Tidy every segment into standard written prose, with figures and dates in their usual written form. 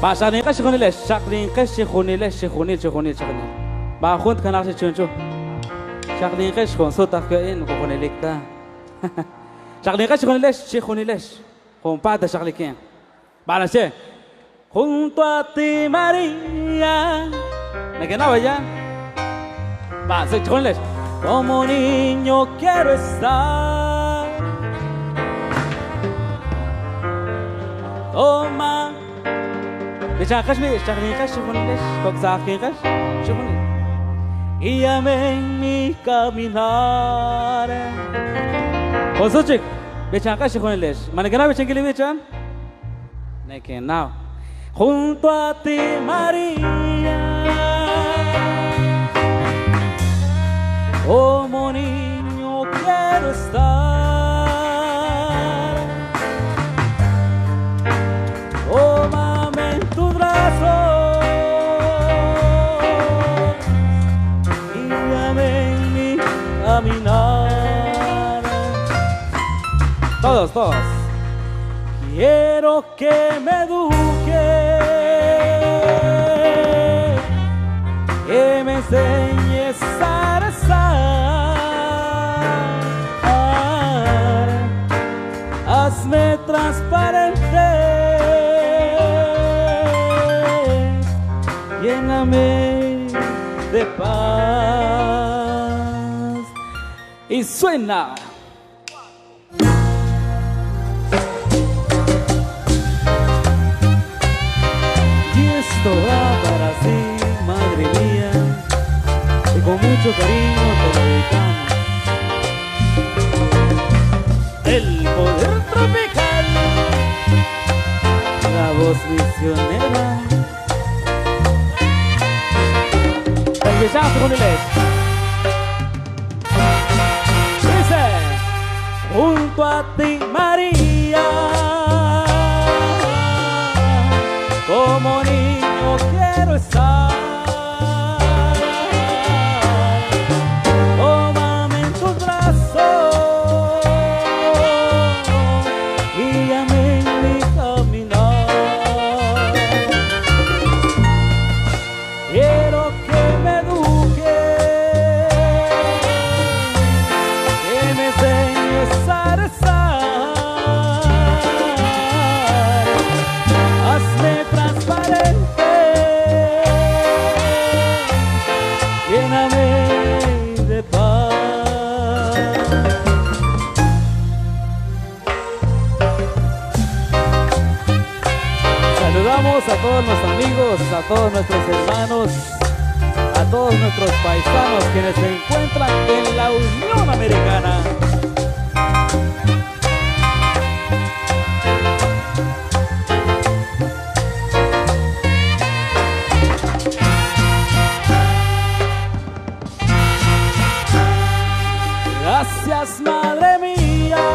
Va, xaqlinqex chixjunilex, xaqlinqex chixjunilex, chixjunil, chixjunil, chixjunil. Va, junt kanaq chi chunchu. Xaqlinqex jun sut ajwi' a'in moko junelik ta. Xaqlinqex chixjunilex, chixjunilex. Junpaat xaqlikin. Va, naxye. Junto a ti, María. Nekenaw ya. Va, chixjunilex. Como niño quiero estar. Toma. Bichanqex bi, xaqlinqex chixjunilex, kok' saqinqex chixjunil. Guíame en mi caminar. Jun sut chik, bichanqex chixjunilex. Ma nekenaw bichankil li b'ich a'an? Nekenaw. Junto a ti, María. Como niño quiero estar. Tómame en tus brazos, guíame en mi caminar. Todos, todos. Quiero que me eduque, que me enseñes a rezar. Hazme transparente, lléname de paz. Y suena. Y esto va para ti, madre mía, y con mucho cariño te lo dedicamos. El poder tropical, la voz misionera. El bellazo con el ex. Dice, junto a ti, María, como niño quiero estar. Tómame en tus brazos, guíame en mi caminar. Quiero que me eduque, que me enseñes a rezar. Hazme transparente, lléname de paz. Saludamos a todos los amigos, a todos nuestros hermanos, a todos nuestros paisanos quienes se encuentran en la Unión Americana. Gracias, madre mía,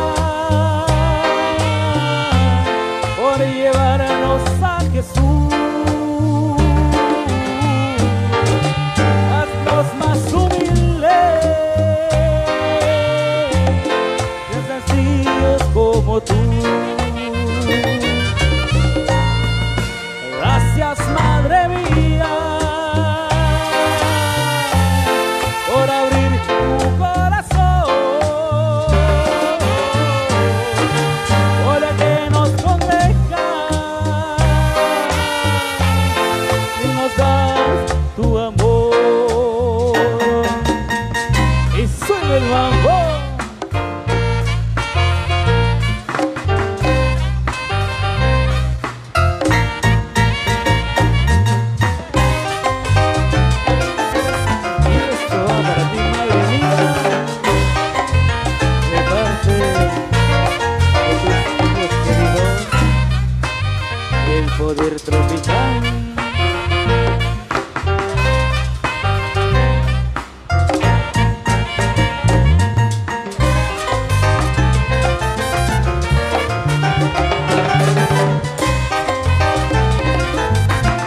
por llevarnos a Jesús. Haznos más humildes y sencillos como tú. Gracias, madre mía, por abrir tu corazón, por que nos congregas y nos das tu amor. Y suena el mambo. Y esto va para ti, madre mía, de parte de tus hijos queridos, el poder tropical.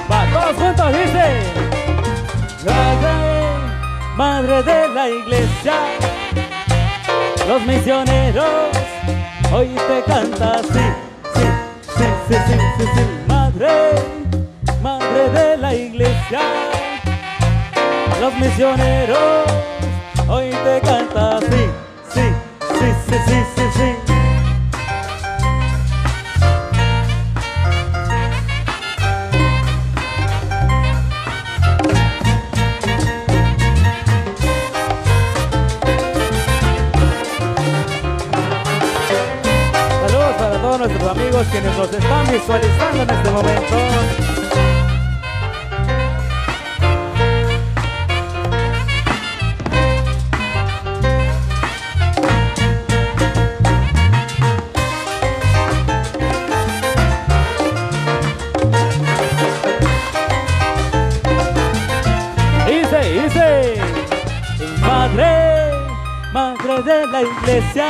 Va, todos juntos, dice. Madre de la iglesia, los misioneros hoy te canta así, sí, sí, sí, sí, sí, sí, madre. Madre de la iglesia, los misioneros hoy te cantan sí, sí, sí, sí, sí, sí, sí. Saludos para todos nuestros amigos quienes nos están visualizando en este momento. Dice, madre, madre de la iglesia,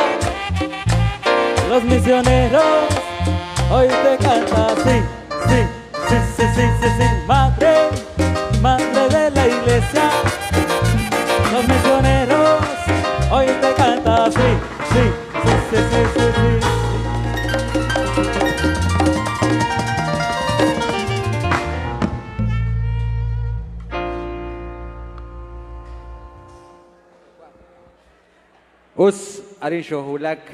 los misioneros hoy te cantan sí, sí, sí, sí, sí, sí, sí. Madre, madre de la iglesia, los misioneros hoy te cantan sí, sí, sí, sí, sí, sí, sí. Us arin xohulak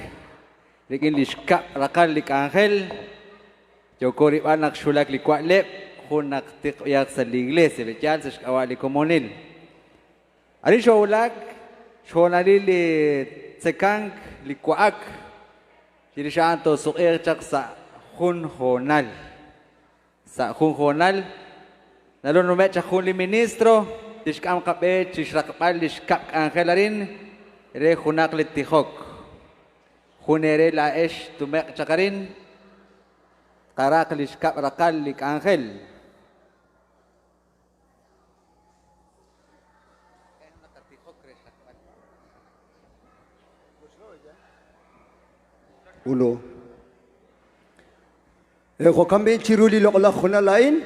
rikin lixkab raqal lik ángel yoko rib'an naq xulak li kwa'leb' jun naq tiq'yaq sa' li iglesia b'eyal sa' xk'ab'a' li komonil. Arin xohulak xjonalil li tzekank li kwa'ak chirix a'an tosuq'eeq chaq sa' jun jonal. Sa' jun jonal naru nume' chaq jun li ministro tixk'am qab'e chixraqb'al li xkab' k'anjel arin re junaq li tijok. Jun ere la'ex tumeq chaqarin qaraq li xkab' raqal li k'anjel. Uno. Jo'kan chiru li loq'laj junal a'in,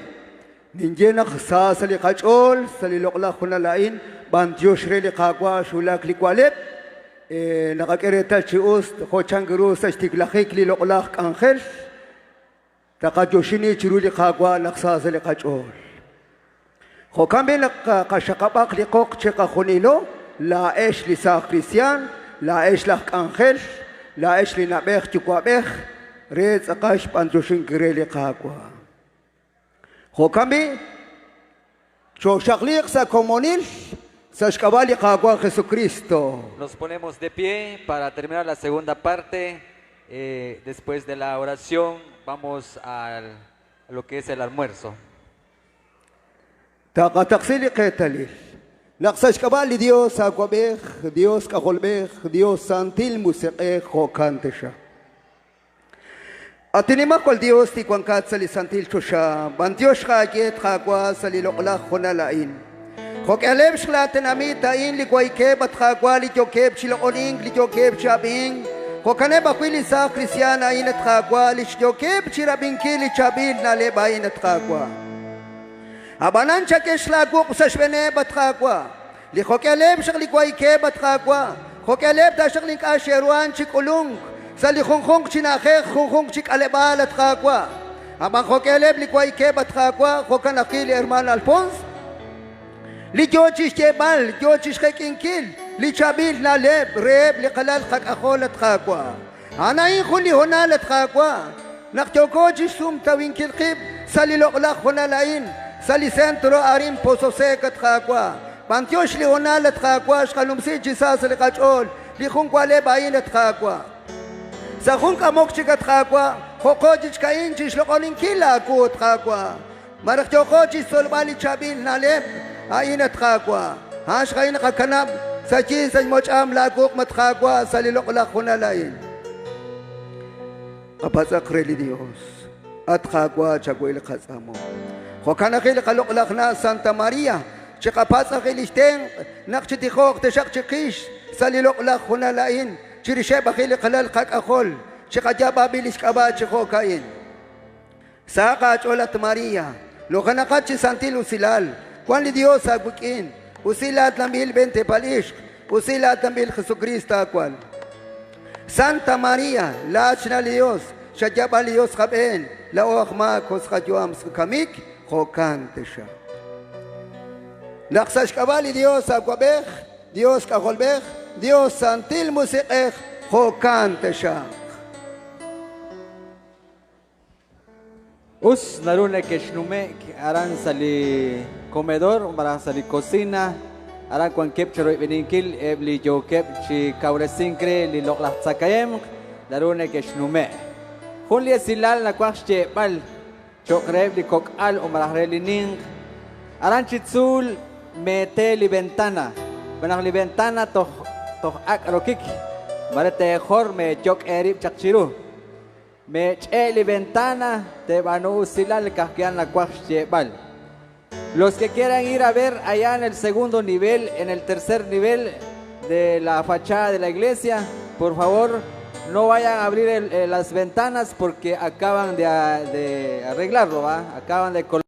ninye naq sa sa li qach'ool, sa li loq'laj junal a'in, b'antiox re li qaawa' xulak li kwa'leb', naqak'e reetal chi us jo'chan ru sa' xtiklajik li loq'laj k'anjel, taqayoxini chiru li qaawa' naq sa sa li qach'ool. Jo'kan b'i naq qaxaqab'aq li qoq chi qajunilo, la'ex li saaj cristian, la'ex laj k'anjel, la'ex li nab'ej yuwa'b'ej, re tz'aqax b'antioxink re li qaawa'. Jo'kan b'i choxaqliq sa' komonil sa' xk'ab'a' li qaawa' Jesucristo. Nos ponemos de pie para terminar la segunda parte. Después de la oración vamos a lo que es el almuerzo. Taqataqsi li qeetalil. Naq sa' xk'ab'a' li Dios aawab'ej, Dios k'ajolb'ej, Dios santil musiq'ej jo'kan taxa. Atinimaq wal Dios ti wankat sa li santil choxa, b'antiox qaaye tqaawa sa li loq'laj junal a'in. Jo'k'aleb' xlaatenamit a'in li waykeb' atqaawa li yokeb' chiloq'onink, li yokeb' chab'ink. Jo'kaneb' ajwi' li saaj cristian a'in atqaawa li xyokeb' chirab'inkil li chab'il na'leb' a'in atqaawa. Ab'anan chak'ex laawuq' sa' xb'eeneb' atqaawa. Li jo'k'aleb' xaq li waykeb' atqaawa. Jo'k'aleb' taxaq li ink'a' xe'ruhan chik'ulunk. Sa' li junjunq chi na'ajej, junjunq chi k'aleb'aal atqaawa. Ab'an jo'k'aleb' li waykeb' atqaawa, jo'kan ajwi' li hermano Alfons. Li yo chixyeeb'al, yo chixjek'inkil, li chab'il na'leb' reheb' li qalal qak'ajol atqaawa. A'an jun li honal atqaawa. Naq yoko chixsumtawinkil qib' sa' li loq'laj honal a'in, sa' li centro arin Pozo Seco atqaawa. B'antiox li honal atqaawa xqanumsi chi sa' sa' li qach'ool, li jun kwa'leb' a'in atqaawa. Sa' jun k'amok chik atqaawa, jo'qo chixka'in chixloq'oninkil laawu atqaawa. Maraj yoko chixtzolb'al li chab'il na'leb' a'in atqaawa. A'an xqa'in qakanab' sa' chi sa' xmoch'am laawuq' matqaawa sa' li loq'laj junal a'in. Qapatz'aq re li Dios, atqaawa chawil qatz'amo. Jo'kan ajwi' li qaloq'laj na' Santa Maria, chiqapatz'aq li xtenq' naq chitijoq taxaq chiqix sa' li loq'laj junal a'in, chirixeb' ajwi' li qalal qak'ajol, chiqayab'ab'il li xk'ab'a' chi jo'ka'in. Sa' qach'ool at Maria, loqanaqat chi santil usilal, wan li Dios aawik'in, usilat lambil bente palixq, usilat lambil Jesucristo aawal. Santa Maria, laachna li Dios, xayab'a li Dios qab'een, la'o aj maak josqayuam kamik, Jo'kan taxaq. Naq sa' xk'ab'a' li Dios Awab'ej, Dios K'ajolb'ej, Dios Santil Musiq'ej, jo'kan taxaq. Us naru nekexnume'k aran sa' li comedor malaj sa' li cocina. Aran wankeb' chiroyb'eninkil eb' li yookeb' chi kawresink re li loq'laj tzakahemq, naru nekexnume'. Jun li esilal nawaj xyeeb'al cho'q reheb' li kok'al o malaj re li ninq. Aran chi tzuul meete li ventana. Malaj li ventana toj toj ak' rokik. Mare teejor meeyok' eerib' chaq chiru. Meech'e' li ventana teeb'aanu usilal ka'ajwi' nawaj xyeeb'al. Los que quieran ir a ver allá en el segundo nivel, en el tercer nivel de la fachada de la iglesia, por favor, no vayan a abrir las ventanas porque acaban de arreglarlo, ¿va? Acaban de colocar.